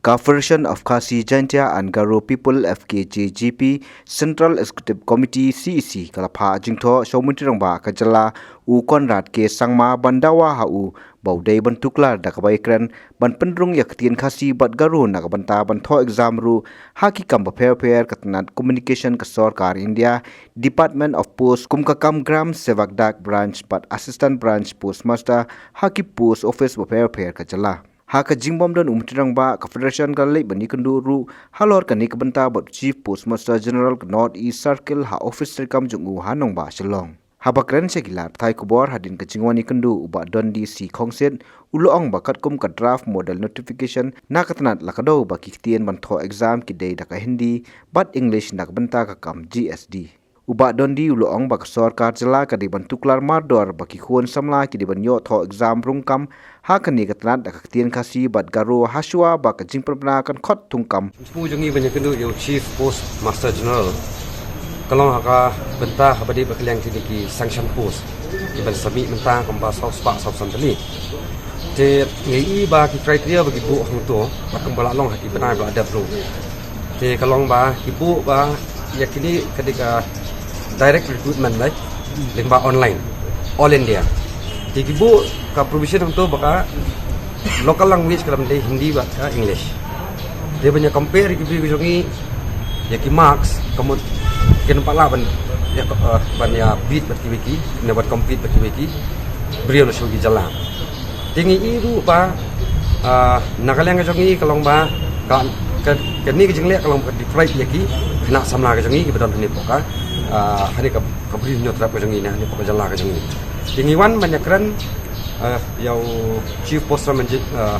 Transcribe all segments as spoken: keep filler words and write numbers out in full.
Ka Federation of Khasi Jaintia and Garo People, F K J G P, Central Executive Committee, C E C, ka la phah jingthoh sha u Myntri Rangbah ka jylla, u Conrad K Sangma, ban dawa ha u ba u dei ban tuklar da kaba ïakren ban pynrung ïa ka ktien Khasi bad Garo na ka bynta ban thoh exam ruh ha ki kam bapher bapher. Ka tnat communication ka sorkar India, Department of Post, kum ka kam Gram Sevak Dak Branch bad Assistant Branch Postmaster ha ki post office bapher bapher ka jylla. Ha ka jingbym don u Myntri Rangbah, ka Federation ka la leit ban ïakynduh ruh halor kane ka bynta bad u Chief Postmaster General ka North East Circle ha office treikam jong u ha nongbah Shillong. Haba kren sha ki lad pathai khubor hadien ka jingwan ïakynduh, u Bah Dundee C Khongsit u la ong ba katkum ka draft model notification na ka tnat la kdew ba ki ktien ban thoh exam ki dei da ka Hindi bad English na ka bynta ka kam G S D. U Bah Dundee u la ong ba ka sorkar jylla ka dei ban tuklar mardor ba ki khun samla ki dei ban ïoh thoh exam rung kam ha kane ka tnat da ka ktien Khasi bad Garo, hashwa ba ka jingpynbna kan khot thungkam. Jingthmu jong ngi ban ïakynduh ïa u Chief Postmaster General ka long ha ka bynta haba dei ba ka liang kine ki sanction post ki ban submit mynta kumba saw spah saw san tylli. Te ngi i ba ki criteria ba ki buh hangto, ba kumba la long ha ki bnai ba la dep ruh. Te ka long ba ki buh ba ïa kine ka dei ka direct recruitment, right? Lyngba online, all India. Te ki buh ka provision hangto ba ka local language ka dei Hindi bad ka English. Te ban ïa compare ki briew ki jong ngi ïa ki marks, ka mut kin pat lah ban ïa, eh, ban ïa beat bad kiwei ki, ne ban compete bad kiwei ki briew na shuh ki jylla. Te ngi i ruh ba, ah, na ka liang ka jong ngi ka long ba ka, ka, kane ka jingleh ka long ba ka deprive ïa ki khynnah samla ka jong ngi kiba don hangne hapoh ka, ah, hangne ka, ka Bri Hynñiewtrep ka jong ngi, ne hangne hapoh ka jylla ka jong ngi. Te ngi wan ban ïakren, ah, ïa u Chief Post Manager, ah,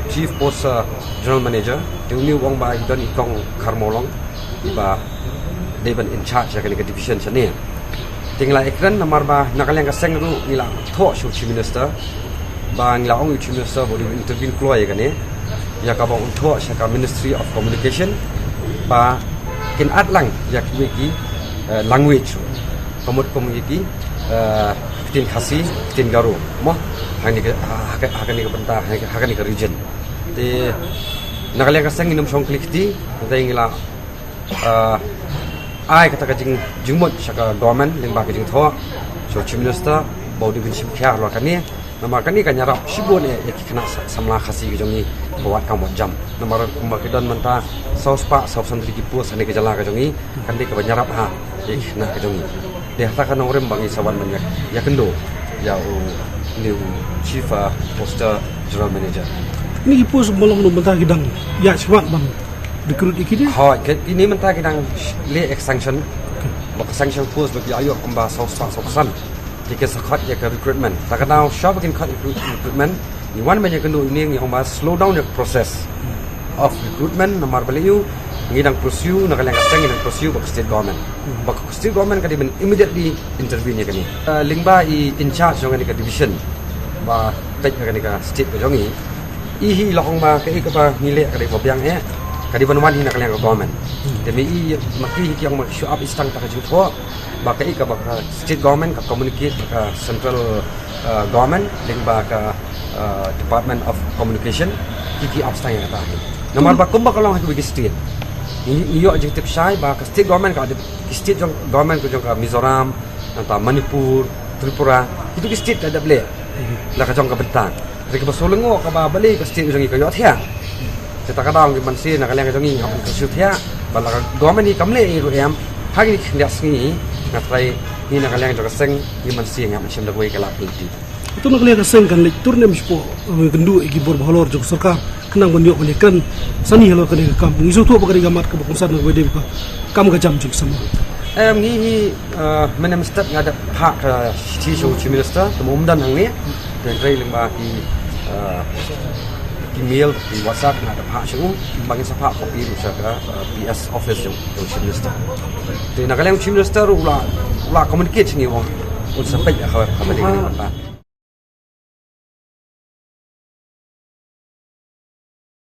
Chief Post, ah, General Manager, te une u ong ba i don i kong Kharmawlong iba dei ban in charge ïa kane ka division shane. Te ngi la ïakren namar ba na ka liang ka seng ruh ngi la thoh sha u Chief Minister ba ngi la ong ïa u Chief Minister ba u dei intervene kloi ïa kane, ïa kaba un thoh sha ka Ministry of Communication ba kin add lang ïa kiwei ki, eh, language ruh, ka mut kum ïa ki, eh, ktien Khasi, ktien Garo, mo, ha kane ka, ha, ha, ha kane ka bynta, ha, ha kane ka region. Te na ka liang ka seng ngin ym shong khlieh kti, te ngi la ah, ai kata ka jing, jingmut sha ka government lyngba ka jingthoh sha u Chief Minister ba u dei ban shim khia halor kane. Namar kane kan ïarap shibun ïa, ïa ki khynnah sa-, samla Khasi ka jong ngi ba wad kam wad jam. Namar kumba ki don mynta saw spah saw san tylli ki post hangne ka jylla ka jong ngi, kan dei kaba ïarap ha ïa ki khynnah ka jong ngi. Te hata ka nongrim ba ngi sa wan ban ïa, ïakynduh ïa u, une u Chief, ah, Post General Manager. Kine ki post ba long mynta ki dang ïa shuwa ban recruit ïa ki de? Hooid, ki, kine mynta ki dang leh ïa ka sanction. Okay. Ba ka sanction post ba ki ïa ïoh kumba saw spah saw san. Te ki sa khot ïa ka recruitment. Ta ka daw shwa ba kin khot ïa ka recruitment, ngi wan ban ïakynduh ïa une, ngi ong ba slow down ïa ka process of recruitment, namar balei, ngi dang pursue, na ka liang ka seng ngi dang pursue bad ka state government. Hmm. Ba ka state government ka dei ban immediately intervene ïa kane. Ah, lyngba i in charge jong kane ka division ba peit ïa kane ka state ka jong ngi, i hi i la ong ba kaei kaba ngi leh ka dei ba biang eh, ka dei ban wan hi na ka liang ka government. Hmm. Te mynta i, ma ki hi ki ong ba ki shu ap ïa tang ta ka jingthoh, ba kaei kaba ka state government ka communicate bad ka central, uh, government lyngba ka, uh, Department of Communication, ki, ki ap tang ïa kata hi. Namar ba kumba ka long ha kiwei ki state, ngi, ngi ïoh jingtip shai ba ka state government ka dep, ki state jong government ka jong ka Mizoram, nangta Manipur, Tripura, kitu ki state ka dep leh la ka jong ka bynta. Hynrei kaba shu lyngngoh kaba balei ka state jong ngi ka ïohthiah. Te ta ka daw ngi mynsiem na ka liang jong ngi ngam shu thiah ba la ka government hi kam leh ei ruh em. Ha kine ki khyndiat sngi nga trai ngi na ka liang jong ka seng ngi mynsiem ngam shim da kawei ka lad ka lynti. Hato na ka liang ka seng kan leit tur ne em shapoh, eh, kynduh ïa ki bor ba halor jong ka sorkar khnang ban ïoh ban ïakren sani halor kane ka kam? Ngi sngewthuh ba ka dei ka mat kaba kongsan kaba dei ka kam ka jam jingsamla. Em, ngi hi, eh, mynne mynstep nga dep phah ka shithi sha u Chief Minister, te ym don hangne. Te hynrei lyngba ki, eh, ki mail, ki WhatsApp nga dep phah sha u, ba ngin sa phah copy ruh sha ka, eh, P S office jong, jong u Chief Minister. Te na ka liang u Chief Minister ruh u la, u la communicate sha ngi, u ong un sa peit ïa ka, ka ba dei ka